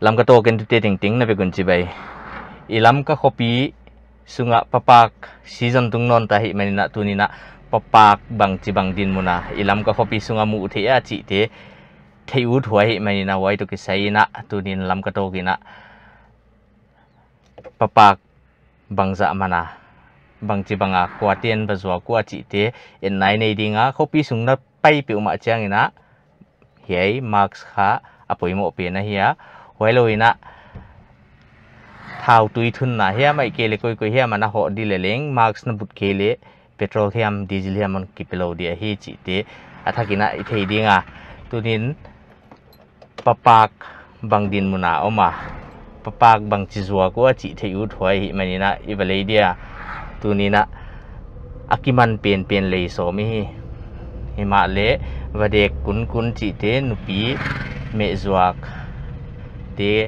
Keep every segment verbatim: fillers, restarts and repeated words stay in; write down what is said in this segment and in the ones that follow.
Lamka Talk entute tengteng na vek un chibai. I Lamka khopi sunga Papak season tung nawn ta hi manin a, tuni'n a Papak bangchibang dinmun a i Lamka khopi sunga mu theih a chihte theih uthuai hi manin a, huai toh kisai in a tuni'n Lamka Talk in a Papak bangzah man a, bangchibang a kuate'n va zuak ua chihte etna i nei ding a, khopi sung na pai peuhmah chiangin a hiai mask kha a poimoh pen ahi a, huailou in a thau tui thunna hiam ahihkeileh koikoi hiam a na hoh di leh leng mask na but kei leh petrol hiam diesel hiam hon kipe lou di ahi chihte a thak in a i thei ding a. Tuni'n Papak bang dinmun a om a, Papak bangchi zuak ua chih theih uthuai hi manin a i va lei dia. Tuni'n a a kiman penpen lei sawm i hi. Himahleh va dek kunkun chihte, nupi meh zuak te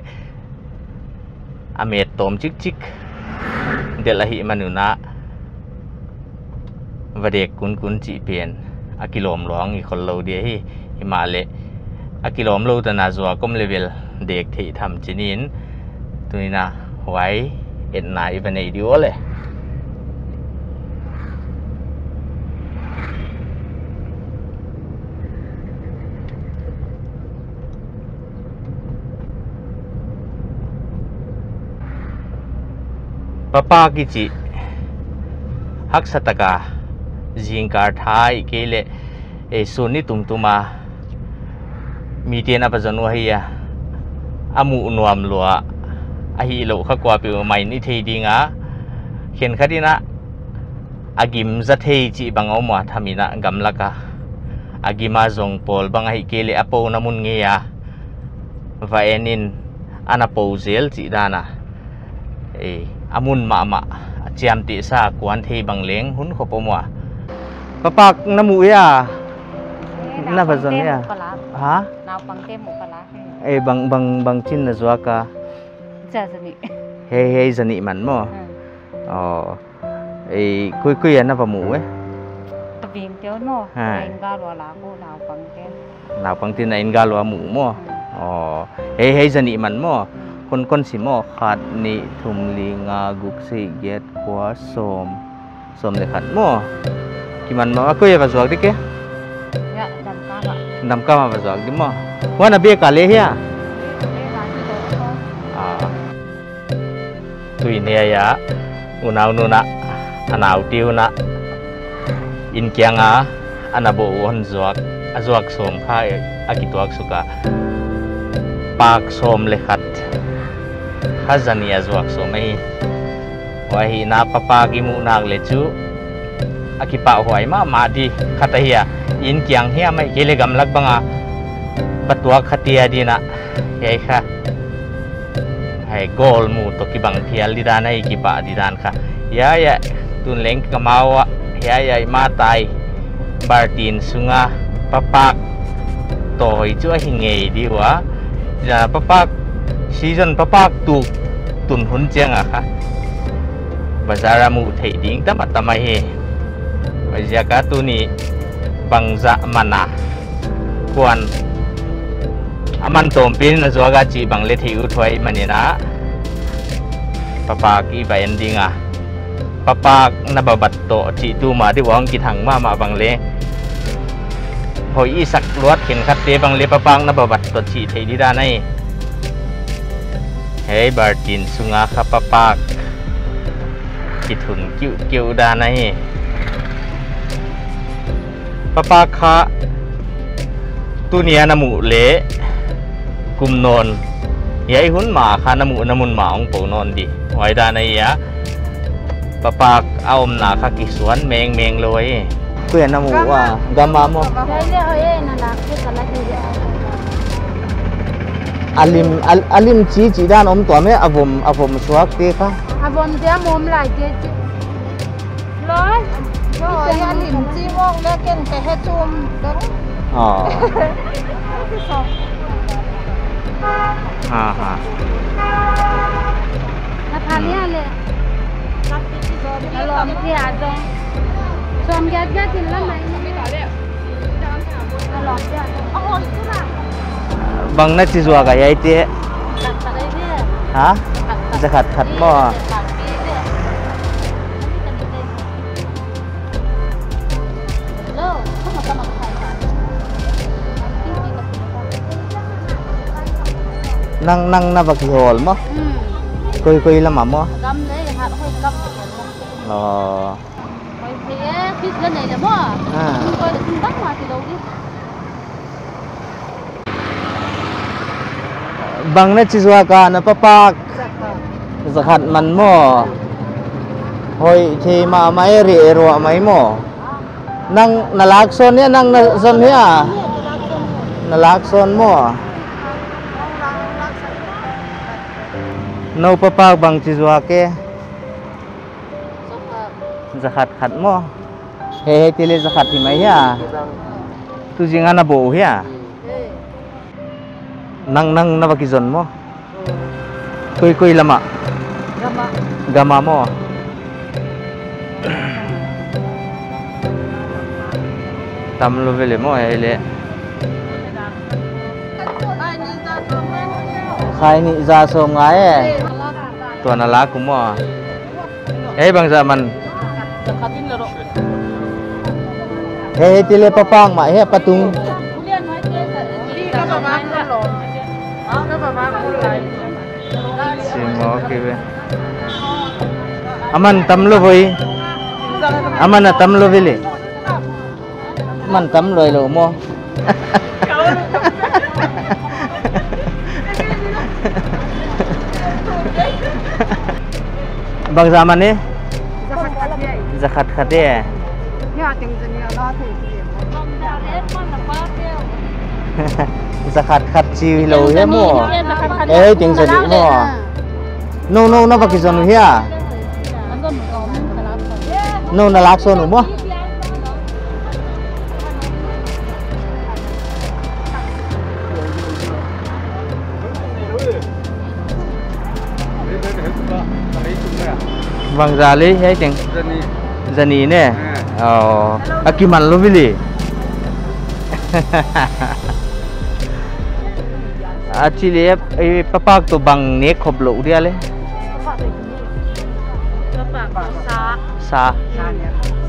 a met tawm chikchik delh ahih man un a va dek kunkun chih pen a kilawm lua hong hi khollou di ahi. Himahleh a kilawm lou tan a zuak om leh bel dek theih tham chih in, tuni'n a huai etna i va nei di uh leh. Papak i chih haksa taka zingkal tha ahihkeileh ei sun ni tumtum a mite'n a va zon uh ahi a, a muh nuam lua ahihlouh kha kuapeuhmah in i thei ding a, khenkhat in a a gim za thei chih bang a om a, tham in a gamlak a a gim a zong pawl bang ahihkeileh a pouna mun ngei a va en in ana pou zel chih dan a, ei, a mun mahmah a chiamtehsa kuan thei bang leng hun khop om ua. Papak na mu hia? Eh, na va zon hia? Naupangte mu ka la. Ha? Naupangte mu ka la. Hmm. Eh, bang, bang, bangchin na zuak a? Za, za nih. Hei, hei, za nih man maw? Hmm. Oh. Ei, koikoi a na va mu e? Ka vingte uh maw. Ha. Ka inn gal ua la uh, naupangte. Naupangte na inn gal ua mu maw? Hmm. Oh. Hei, hei, za nih man maw? Hmm. Kon, kon sim maw? Khat, nih, thum, li, nga, guk, sagih, giat, kua, sawm. Sawm leh khat maw? Kiman maw, a koi a va zuak di ke? Ya, Damkam a. Damkam a va zuak di maw? Huan a bek a leh hia? Bek a leh hia? Ah. Tuni'n hiai a unau nu'n a, a naute uh in a, inn kiang a, ana bawh uh hon zuak, a zuak sawm kha a kituak suk a. Pak sawm leh khat kha za nih a zuak sawm ahi. Huai hi in a Papak i muh nak leh chu a kipahhuai mahmah di khat ahi a. Inn kiang hiam ahihkeileh gamlak bang a va tuak kha te a di'n a, hiai kha. Hiai goal mu toh kibang phial di dan ahi, kipah di dan kha. Hiai, hiai, tun leng ka mau a, hiai, hiai, matai. Bartin sunga Papak toh hi chu ahi ngei di ua. Papak, season Papak tuk tun hun chiang a kha bazar a mu theih ding tam a tam ahi. Huaiziak a tuni bangzah man a kuan a man tawm pen in a zuak a chih bang leh theih uthuai manin a Papak i va en ding a. Papak na va bat toh chih tuma di uang kithang mahmah bang leh hoih i sak luat khenkhatte bang leh Papak na va bat toh chih theih di dan ahi. Hei, bartin sunga kha Papak kithun kiuhkiuh dan ahi. Papak kha tuni a na muh leh kum nawn, hiai hun mah kha na muhna mun mah hong pou nawn di. Huai dan ahi a, Papak a omna kha kisuan mengmeng lou ahi. Koi a na muh ua, gam a maw? Hiai leh hoih e, na lak te ka la di. A lim, a, a lim chichi dan om tuam e, a vom, a vom suak te kha. A vom te a mawm lai te chi. Loi. Loi, a lim chi mawk leh ken ka he chum dong. Oh. Ha, ha. Na pha lia leh. A lawm thei a zong. Sawm giat giat in la mai ni. A lawm thei a zong. Bang na chi zuak a hiaite? Ha? Za khat khat maw. Nang, nang na va kihawl maw? Hmm. Koi, koi lam ah maw? Gam leh, ha, hoi gam. Oh. Hoi, hoi, eh, fish la nei le maw? Ah. Hoi, hoi, bang ma ti lo di. Bang na chi zuak a na pa pak. Za khat. Za khat man maw. Hoih thei mahmah e, ri e ruah mai maw. Nang na lak sawn hia, nang na zon hia. Na lak sawn maw. Nou pa pak bang chi zuak e. Za khat khat maw. He, he, tile za khat hi mai hia. Tu zing a na bo hia. Nang, nang na va kizon maw. Koi, koi lam ah. Gam ah. Gam ah maw. Tam lou vele maw, he le. Khai nih za sawmnga e. Tua na lak uh maw. Hei, bangzah man. Hei, hei, tile pa pak mah, hei, pa tung. Sim, okay ve. Aman tam lou voi. Aman a tam lou vele. Man tam lou lou maw. Bangzah man e? Za khat khat e. Za khat khat e. Hia teng za nih a la thei si e. Za khat khat chi lou hia maw. Za khat khat e. Eh, teng za nih maw. No, no, na va kizon hia. No, na lak sawn uh maw. Bangzah le, hei teng. Za nih. Za nih ne. Eh. Oh, a kiman lou vele. A chi le, eh, pa pak toh bang nek khop lou dia le. Sa.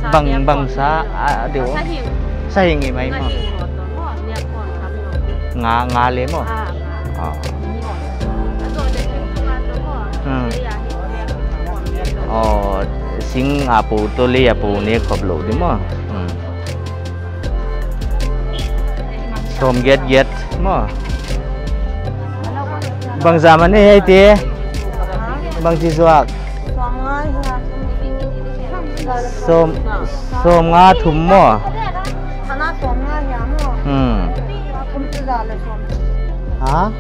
Sa. Bang, bang sa, ah, deuh. Sa hing. Sa hing i mai maw. Nga, nga le maw. Ah, nga. Ah. Hmm. Oh, sing a pou toh le a pou nek khop lou di maw. Hmm. Sawm giat giat maw. Bangzah man e hei te. Bang chi zuak. Sawm, sawmnga thum maw. Hmm. Ha?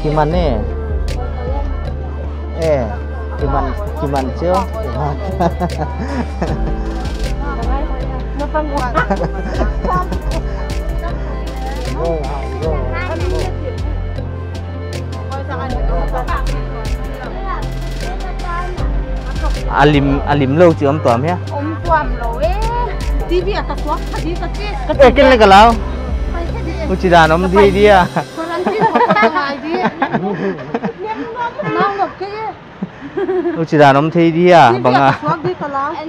Kiman e. Eh, kiman, kiman chiu. A lim, a lim lou chi om tuam hia? Om tuam lou e. T V a ka suak kha di ka chi. Eh, ken le ka lau. Huchidan om di dia. Quarantine ko ka ngai di. Nang lop ke. Huchidan om thei dia, bang a.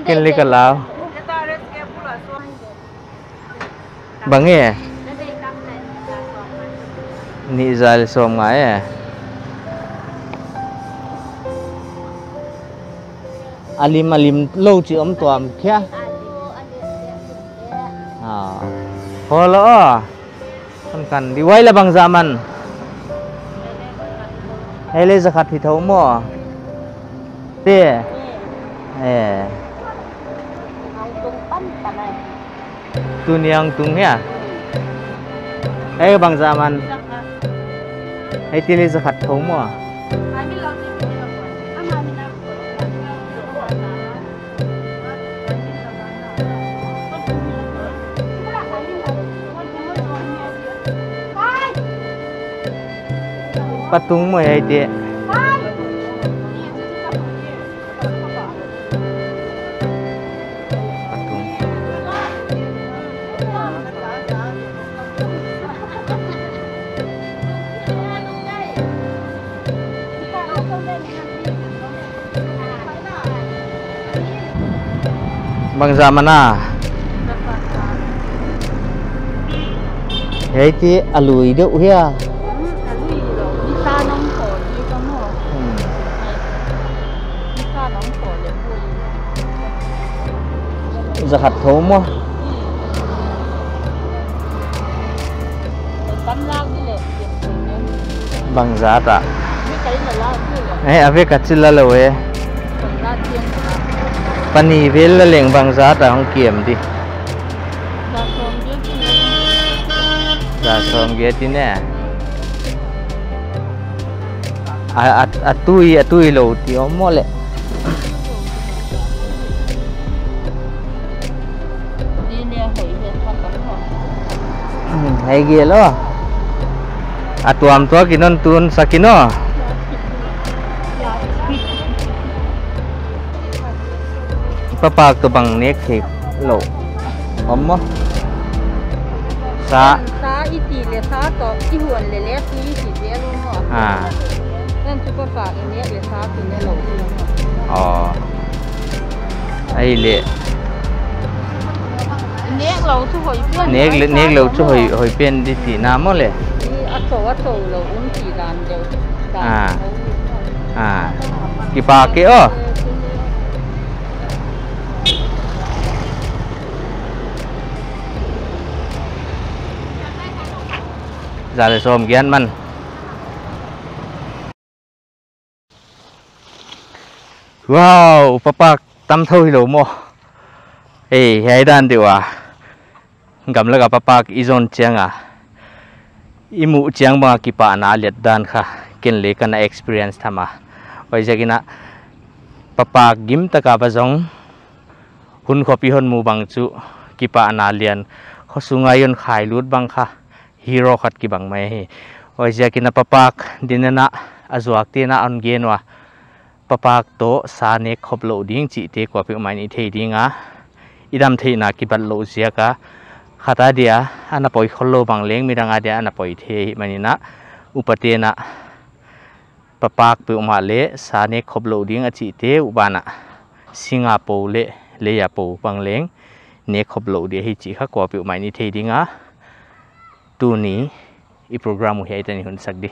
Ken le ka lau. Bang e. Nih za le sawmnga e. A lim, a lim lou chi om tuam khia. Ah. Holo. Kan kan di, huai la bangzah man. Hei le za khat hi thou maw. Te. Eh. Tuni a tung hia. Hei bangzah man. Hei tile za khat thou maw. Patung maw hei te. Patung. Bangzah man a? Hiai ti a lui deuh hia? Hmm, a lui lou. Ni sa nong ko di ka mo. Hmm. Ni sa nong ko le pui. Za khat thou mo? Hmm. Tam lak di le. Bangzah ta. Eh, a vek a chil la lou e. Pani vel la leng bangzah ta hong kiem di. Za sawm giat in e. A, a, a tui, a tui lou ti om maw le. Hmm, hei gel aw. A tuam tuak in hon tun sak in aw. Pa Pak toh bang nek theih lou om maw? Sa. Sa i ti le sa toh i huan le le tui i ti zel uh maw. Ah. Ken chu Pa Pak i nek le sa tui ne lou. Aw. Ahihleh. Nek lou chu hoih pen. Nek le, nek lou chu hoih, hoih pen di chihna maw le. Ni a chou, a chou lou um chih dan deuh. Ah. Ah. Kipak e aw. Za le sawm giat man. Wow, Pa Pak tam thou hilou maw. Ei, hiai dan deuh a. Gamlak a Pa Pak i zon chiang a, i muh chiang bang a kipahna liat dan kha, ken le ka na experience tham a. Huaiziakin a Pa Pak gim tak a va zong, hun khop i hon mu bang chu kipahna lian, khosung a i hon khailut bang kha, hero khat kibang mai hi. Huaiziakin a Pa Pak din in a, a zuakte'n a hon gen ua, Pa Pak toh sa nek khop lou ding chihte kuapeuhmah in i thei ding a, i dam theihna kibat lou ziak a, khat a dia ana poi khol lou bang leng midang a dia ana poi thei ahihmanin a, upate'n a, Pa Pak peuhmah le sa nek khop lou ding a chihte uh banah, sing a pou le lei a pou bang leng nek khop lou di hi chih kha kuapeuhmah in i thei ding a, tuni i program uh hiai tan i hun sak di.